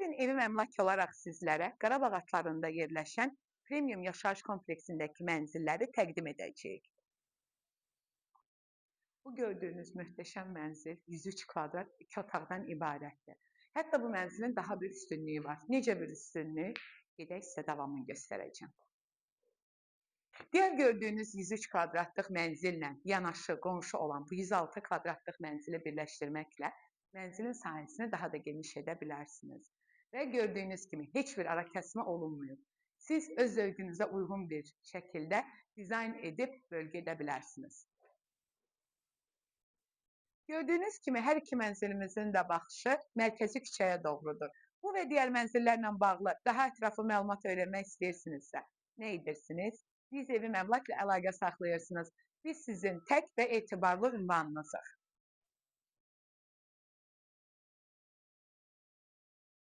gün Evim Əmlak olaraq sizlərə Qarabağ atlarında yerləşən premium yaşayış kompleksindəki mənzilləri təqdim edəcəyik. Bu gördüyünüz möhtəşəm mənzil 103 kvadrat 2 otaqdan ibarətdir. Hətta bu mənzilin daha bir üstünlüyü var. Necə bir üstünlüyü? Gedək sizə davamını göstərəcəm. Digər gördüyünüz 103 kvadratlıq mənzillə yanaşı qonşu olan bu 106 kvadratlıq mənzili birləşdirməklə mənzilin sahəsini daha da geniş edə bilərsiniz. Və gördüyünüz kimi heç bir ara kəsmə olunmuyor. Siz öz zövqünüzə uyğun bir şəkildə dizayn edib bölgə edə bilərsiniz. Gördüyünüz kimi hər iki mənzilimizin də baxışı mərkəzi küçəyə doğrudur. Bu və digər mənzillərlə bağlı daha ətraflı məlumat öyrənmək istəyirsinizsə, nə edirsiniz? Biz Evim Əmlakla əlaqə saxlayırsınız. Biz sizin tək və etibarlı ünvanınızıq.